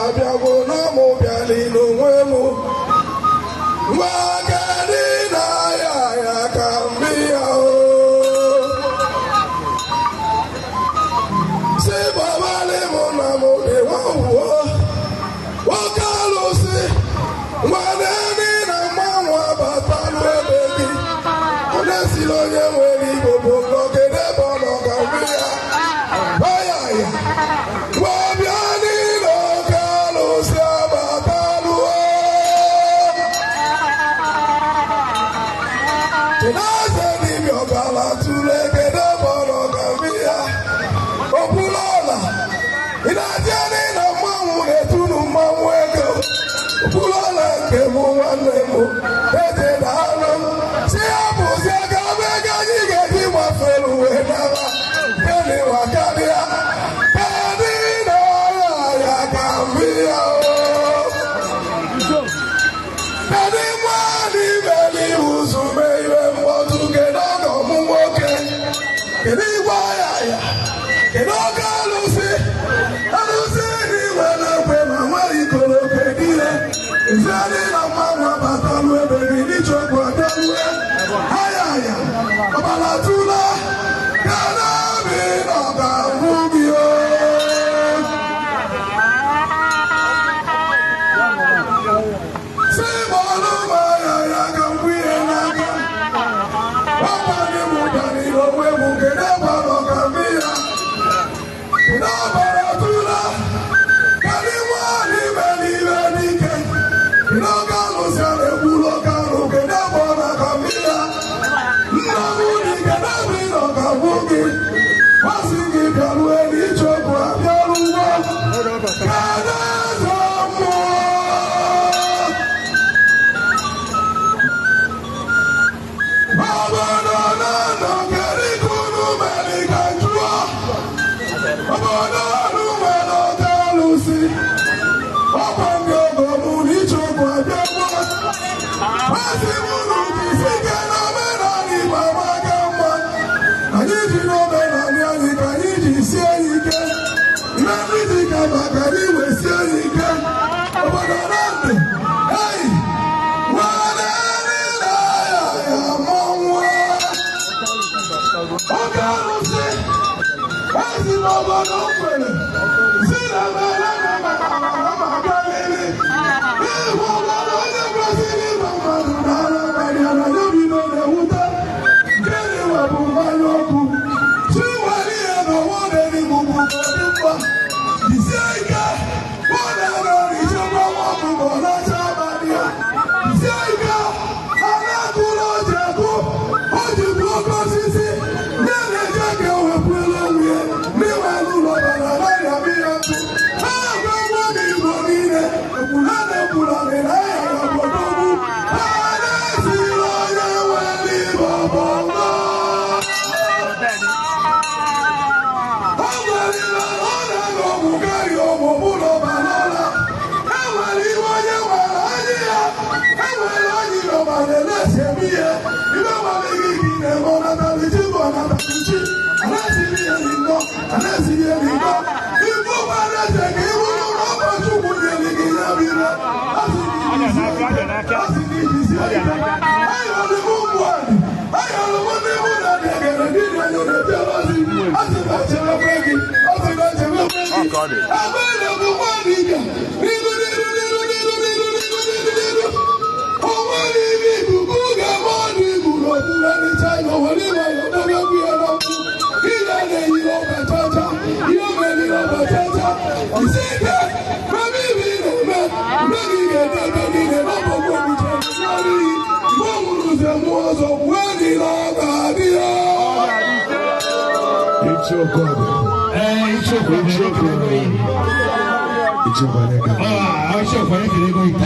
Abịagwo na mụ bịali n'onwe m. Nwa na ya ya ka mbi ya o. Si babali mụ na mụ dị nwa wuo. Nwoke alụsị nwanne na mmanwụ abatalụ ebe gị. Onye siri onye nwere igbo bụ nkọ kedu ebe ọ nọ ka mbi ya. Ọya ya. Nwa niile oke alụsị abatalụ. Kedu dibịa ọbara tụle kedu ebe ọ nọ ka mbi ya. Okwulu ọla. Ị na-adị na mmanwụ na-etunu mmanwụ ego. Okwulu ọla nke mụ nwanne m. Eze na anụ. Si ya bụzi aka ebe ego anyị ga-eji gbafere uwe nara. Gịnị nwa karịa? Kedu na ọya ya ka mbi ya o? Kedu nwa ibe n'ihu zume iwe mkpọtụ kedu ọgọ mụ nwoke? Kedu igwe ọya ya? Kedu oge alụsị? Alụsị dị nwere ekwe ma nwere ikoro kedu ihe? Ezi adị na mmanwụ abatalụ ebe gị n'ichọkwu abịalue. Aya ya, ọbara tụla, kedu ebe ị nọ ka mụ gị o? Si bọọlụ ma ya ya ka m kwuye n'aka. Ọkwa ndị mụ bịara onwe m kedu ebe ọ nọ ka mbi ya? Kedu ọbara tụla? Kedu nwaanyị mere iwe n'ike? Kedu oge alụsị a na-ekwulu oke alụ kedu ebe ọ nọ ka mbi ya? Nna m dị kedu ebe ị nọ ka mụ gị? Masị gị bịaruo n'ichọpụ abịarugo. Kedu eze mmụọ? Obodo na-anọ kedu ka unu mere ka jụọ? Obodo unu nwere oke alụsị. Ọkwa ndị ọgọ mụ n'ichọpụ abịagwo. Masị m unu jisi ike na omenala Igbo amaka mma. Anyị ji n'omenala anyị ka anyị ji sie ya ike. Ihe ndị dị ka maka anyị wee sie ya ike. Obodo na-ndụ, ei! Nwanne na ya ya mmọnwụ. Oke alụsị, ezi n'obodo kwere, si na mere na maka ma galili. N'ihu obodo onye kwesịrị ịgba mmadụ n'ala abalị ala ya bido na-ewute. Gịnị wepụ mmanya ọkụ? Chi nwere ihe na ọnwa na-erigbu bụ dị mkpa. Jisie ike, mụ na ebe ichekwa nwa ọkụkọ na-acha abalị ya. Jisie ike, a na-akụla o ji akụ, o ji bụ oke osisi, ndị na-eje ka ewepụla onwe ya, ndị nwere ụlọ bara anaghị abịa ya nkụ. Ha agwagwo m Igbo niile, ekwula na ekwula na ahịa ya obodo ugwu. Ha na-esiri onye nwere Igbo bụ ọma. O nwere ihe ọ na-aghọ ọgwụ karịa ọgwụ bụrụ ọbara. E nwere ihe onye nwere anya ya. E nwere onye Igbo ma na-esi eme ihe. Ibe nwere gị ka ị na-eme ọnatalichi bụ ọnatalichi. Ana-esiri ihe n'iko, ana-esiri ihe n'iko. Ibu nwere eze ka ị bụrụ na ụkọchukwu nyere gị ya bụ ire. A sị gị jisie ike, a sị gị jisie ike. Ayọrọ m ụmụ anyị, ayọrọ m ndị mụ na ndị egere ndị dị anyị na-ejere ozi. A sị na echebekwe gị, a sị na echebekwe gị. Ebe na-ekwu mmadụ ike, n'iru n'iru n'iru n'iru n'iru n'iru n'iru n'iru. O nwere ime ikuku ga-eme ọdụ igwu n'okpuru ndị China, o nwere ime ya odobegwu ya na nkụ. Ihe na-eyiri ọba chacha, ihe meriri ọba chacha. Isi ike, mebe ibe ị na-eme, mgbe gị ga-ede ebe niile n'ọbọgwụ okwuche n'ọrụ iyi. Mgbe ọ nwụrụ ụzọ mmụọ ọzọ, kwuo niile ọ ga-adị ya. Ichioku abịa. Ee, Ichioku. Ichioku. Ichioku anyị ga. Ah, Ichioku anyị kere ego.